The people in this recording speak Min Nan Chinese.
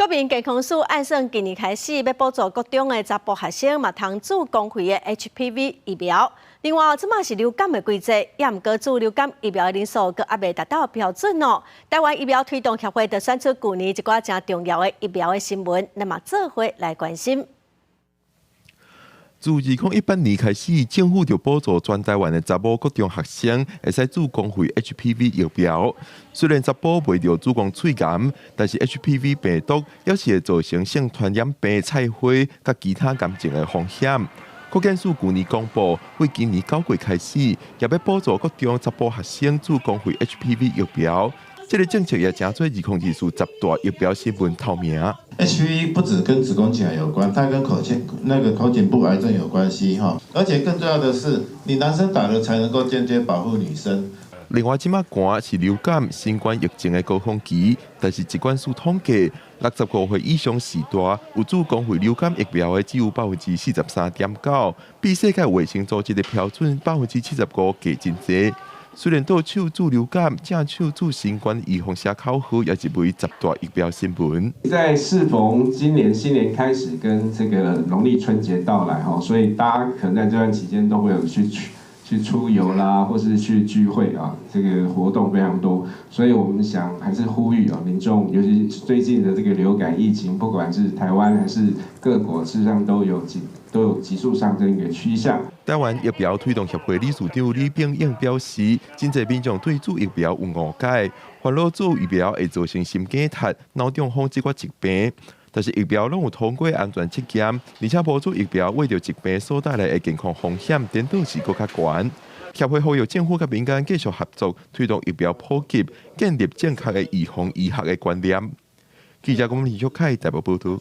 國民健康署按算今年開始欲補助國中的查埔學生嘛通注公費的 HPV 疫苗。另外，這馬是流感的季節，也毋過注流感疫苗的人數閣猶未達到標準哦。台灣疫苗推動協會就選出舊年一寡誠重要的疫苗的新聞，咱嘛做伙來關心。自2018年開始，政府就補助全台灣的查某國中學生會使注公費 HPV 疫苗。雖然查埔袂著子宮喙癌，但是 HPV 病毒猶是會造成性傳染病、菜花佮其他癌症的風險。國健署舊年公布，對今年9月開始，也欲補助國中查埔學生注公費 HPV 疫苗。這个政策也成做2024十大疫苗新聞頭名。 HPV 不只跟子宮頸癌有關，它跟口腔那個口頸部癌症有關係哈。而且更重要的是，你男生打了才能夠間接保護女生。另外，這馬寒是流感、新冠疫情的高峰期，但是疾管署統計，65歲以上序大有注公費流感疫苗的只有43.9%，比世界衛生組織的標準75%低真濟。雖然倒手注流感，正手注新冠預防寫口號，也是為十大疫苗新聞。在適逢今年新年開始跟這個農曆春節到來哈，所以大家可能在這段期間都會有去出遊啦，或是去聚會啊，這個活動非常多，所以我們想還是呼籲啊，民眾，尤其最近的這個流感疫情，不管是台灣還是各國，事實上都有急速上升一個趨向。台灣疫苗推動協會理事長李炳英表示，真濟民眾對注疫苗有誤解，煩惱注疫苗會造成心肌塌、腦中風這款疾病。但是疫苗攏有通過安全測驗，而且無注疫苗為著疾病所帶來的健康風險，顛倒是閣較懸。協會呼籲政府佮民間繼續合作，推動疫苗普及，建立正確的預防醫學的觀念。記者龔林玉凱台北報導。